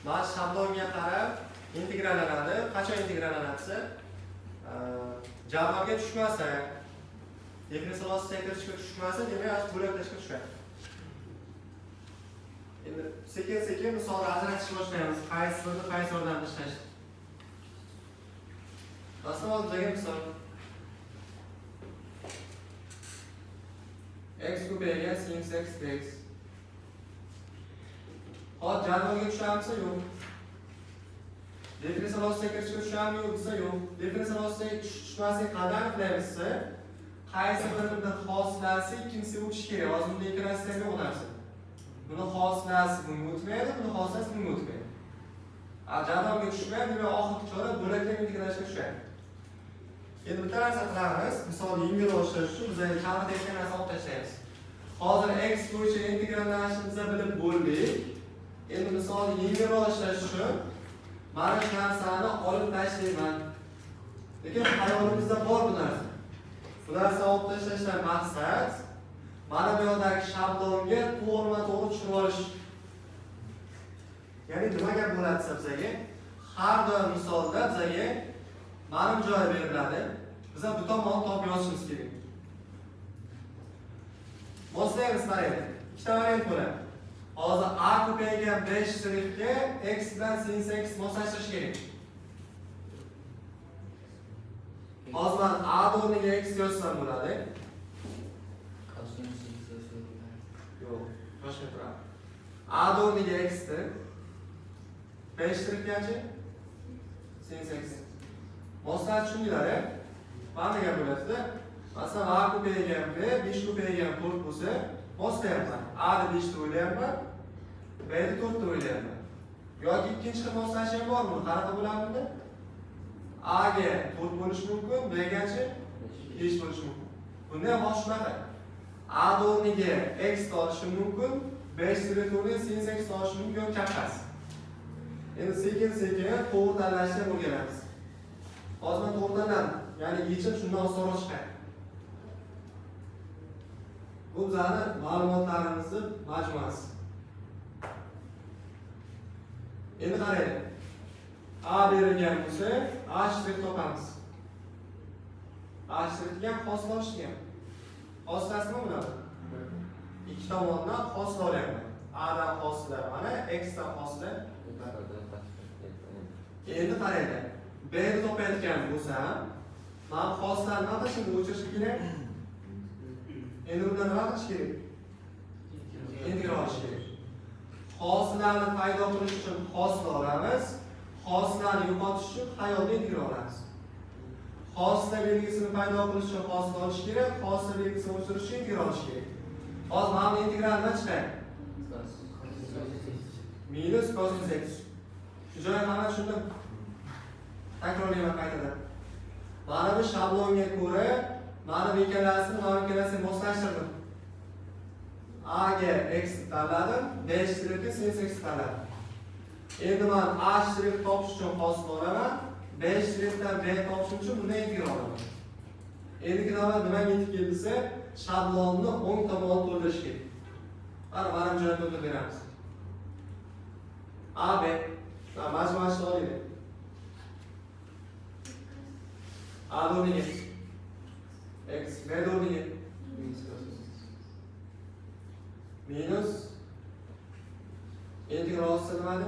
Mana shablonga qarab integrallanadi. Qachon integrallanadi? Jadvalga tushmasa, differensial ostiga kirishga tushmasa, demak, bo'laklashga tushadi. Endi sekin-sekin misolni ajratishni boshlaymiz. Qaysi birini qaysi yordamida ishlashni. Masalan, oldidagi misol. X ko'paygan sinus x dx. Hozir jadvalga tushamizmi? Yo'q. Differensial ostiga kirishga tushami? Yo'q desa yo'q. Differensial ostiga tushmasak qanday aniqlaymiz desa, qaysi birini hosilasi ikkinchisiga o'tishi kerak. Hozir bunda ikkalasida ham yo'q narsa. Buni hosilasi bunga o'tmaydi, buni hosilasi bunga o'tmaydi. Jadvalga tushmaydi, demak oxirgi chora bo'laklab integralga tushadi. Endi bitta narsa qilamiz. Misol yengilroq ishlash uchun biz chalg'itayotgan narsani olib tashlaymiz. Hozir x bo'yicha integrallanishni biz bilib bo'ldik. Endi misol yengilroq ishlash uchun mana shu narsani olib tashlayman. Lekin xayolimizda bor bu narsa. Bu narsani olib tashlashdan maqsad mana bu yoqdagi shablonga to'g'rima-to'g'ri tushirib olish. Ya'ni nima gap bo'ladi desa bizga? Har doim misolda bizga ma'lum joyi beriladi. Biz bu tomonni topib yozishimiz kerak. Moslaymiz qaraylik. Ikkita variant bo'ladi. Hozir a ko'paygan 5 shtrixga x bilan sinus x moslashtirish kerak. Hozir man a o'rniga x yozsam bo'ladi. Kosinus x yozsa. Yo'q, boshqa turadi. A o'rniga x ni 5 shtrixgachi sinus x. Moslashni tushundinglar, a? Mana gap bo'ladida. Masalan, a ko'paygan b 5 ko'paygan 4 bo'lsa, moslayapman. A ni 5 deb o'ylayapman, B ni 4 deb o'ylayapman. Yoki ikkinchi xil moslash ham bormi? Qanaqa bo'ladi bunda? A ga 4 bo'lishi mumkin, B gachi 5 bo'lishi mumkin. Bunda ham hozir shunaqa. A o'rniga x olishim mumkin, B shtrix o'rniga sinus x olishim mumkin yoki chaqqasi. Endi sekin-sekin to'g'ri tanlashni ham o'rganamiz. Hozir men to'g'ri tanladim. Ya'ni yechim shundan osonroq chiqadi. Bu bizani ma'lumotlarimizni majmuasi. Endi qaraylik. A berilgan bo'lsa, A shtrix topamiz. A shtrixga ham hosil olish degan. Hosilasi nima bo'ladi? Ikki tomondan hosil olyapman. A dan hosila mana, x dan hosila. Endi qaranglar. B ni topayotgan bo'lsam, men hosilani nima qilishim o'chirish kerak? Endi bundan nima qilish kerak? Integral olish kerak. Hosilani paydo qilish uchun hosil olamiz. Hosilani yo'qotish uchun xayolda integral olamiz. Hosila belgisini paydo qilish uchun hosil olish kerak, hosila belgisini o'chirish uchun integral olish kerak. Hozir mana bu integral nima chiqadi? Minus kosinus x. Shu joyi hamma tushundim. Takrorlayman qaytadan. Mana bu shablonga ko'ra mana bu ikkalasini, mana bu ikkalasini moslashtirdim. A ga x tanladim, B shtrixga sinus x tanladim. Endi men A shtrix topish uchun hosil olaman, B shtrixdan B topishim uchun bundan integral olaman. Endigi navbat nimaga yetib keldi desa, shablonni o'ng tomonini to'ldirish kerak. Mana bu joyni to'ldirib beramiz. A, B. Majmuasini olaylik. A o'rniga x, B o'rniga minus integral ostida nimani?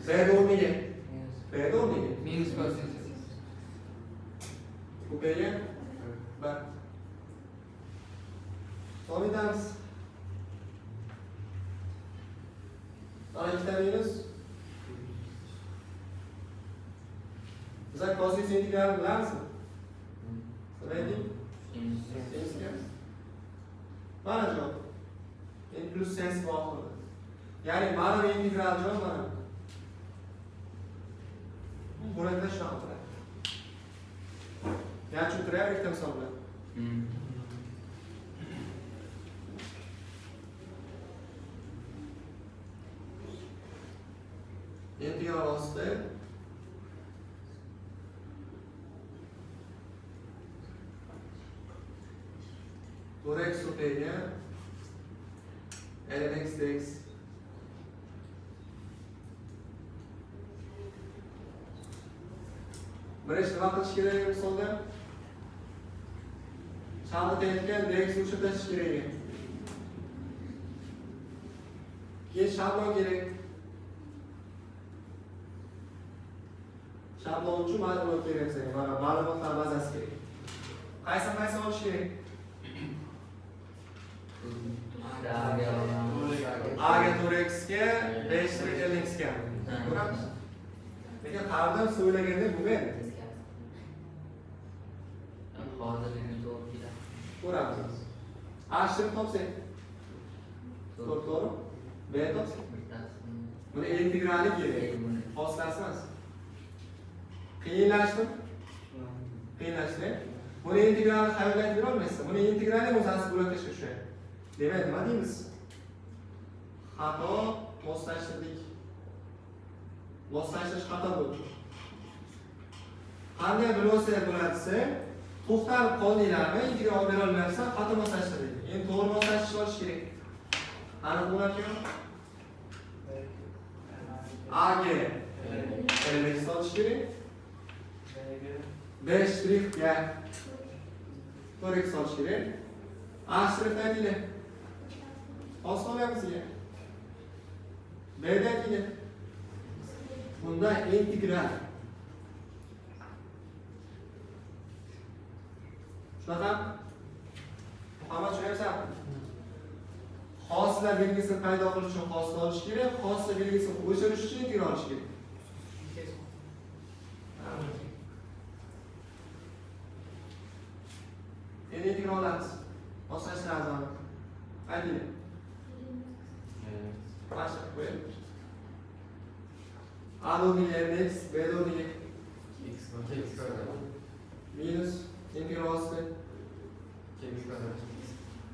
B o'rniga. B o'rniga. Minus kosinus. Ko'paygan 1. Davom etamiz. Mana ikkita minus. Bizlar kosinus integralini bilamizmi? Nima ayting? Sinusga. Mana javob. Endi plyus s bor oxirida. Ya'ni mana bu integral javob mana. Bo'lakda shunaqa bo'ladi. Ya'ni tushuntiryapman ikkita misol bilan. Integral ostida to'rt x ko'paygan ln x dx. Birinchi nima qilish kerak misolda? Shablon aytgan dx o'chirib tashlash kerak ekan. Keyin shablon kerak. Shablon uchun ma'lumot kerak bizga. Mana ma'lumotlar bazasi kerak. Qaysi qaysi olish kerak? A ga 4x ga, B shtrix lx ga. Ko'ramiz. Lekin har doim so'ylaganda bo'lmaydi. Hozirgina to'g'ri keladi. Ko'ramiz. A shtrix topsak. To'g'ri, to'g'ri. B topsak. Bittasini. Buni integrali kerak. Xoslasi emas. Qiyinlashdimi? Qiyinlashdi. Buni integralni xayolga aytib berolmaysiz. Buni integrali o'zi asli bo'lak tashlash o'sha. Demak, nima deymiz? Xato moslashtirdik. Moslashtirish xato bo'ldi. Qanday bilsa bo'ladi desa, to'xtalib qoldinglarmi, integral olib bera olmayapsan, xato moslashtirdik. Endi to'g'ri moslashtirish olish kerak. Aniq bo'larkan? A ga lx olish kerak. B shtrixga 4x olish kerak. A shtrixni aytinglar. Hozir olyapmiz sizga. B da aytinglar. Bunda integral. Shunaqa? Muhammad, tushunyapsanmi? Xosla belgisini paydo qilish uchun xosla olish kerak, xosla belgisini o'chirish uchun integral olish kerak. Endi integral olamiz. Moslashtiramiz mana. Aytinglar. Mana shu qo'ying. A o'rniga mx, B o'rniga minus integral ostida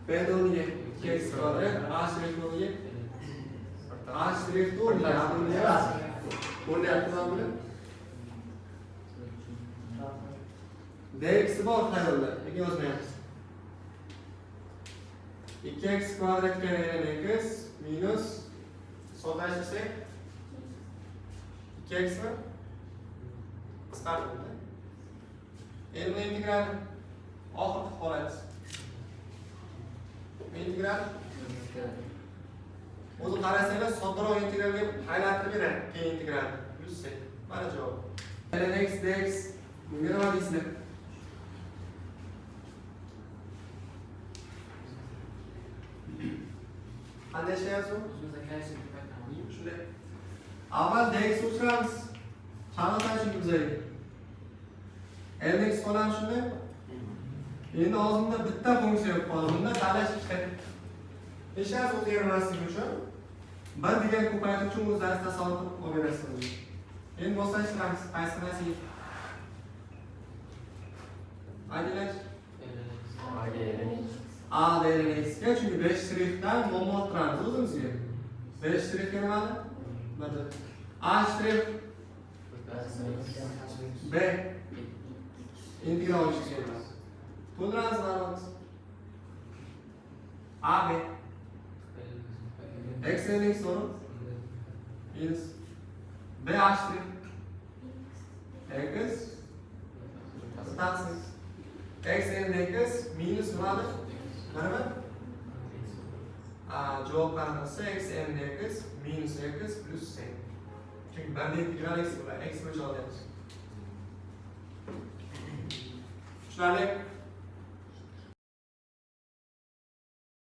B o'rniga 2x kvadrat, A shtrix o'rniga A shtrix o'rniga, A o'rniga emas. Ko'rinyaptimi buni? Dx bor xayolda, lekin yozmayapmiz. 2x kvadratga ln x minus, soddalashtirsak 2x mi? Qisqartirdi. Endi buni integral oxirgi holat. Integral o'zi qarasanglar, soddaroq integralga aylantirib beradi keyin integral plyus c. Mana javob. Ln x dx, bunga nima deysizlar? Qanday ishlayapsiz u? Shunday. Avval dx o'chiramiz. Qanaqa chunki bizga? Ln x qoladi shunday. Endi oldinda bitta funksiya yo'q qoldi. Bunda tanlash chiqadi. Hech narsa o'zgarmasligi uchun bir degan ko'paytirish uchun o'zlaringiz tasavvur qilib olib berasizlar. Endi moslashtiramiz. Qaysi narsaga? Aytinglar. A ln x ga, chunki 5 shtrixdan muammo orttiramiz o'zimizga. 5 shtrixga nimani? Bir. A shtrix B integral olish kerak. To'ldiramiz ma'lumot. A B x ln x, to'g'ri? Minus B A shtrix x taqsim x ln x minus nimani? Nima? Javob qanaqasi? X ln x minus x plyus c. Chunki banda integral x bo'ladi, x bo'yicha olyapmiz. Tushunarli?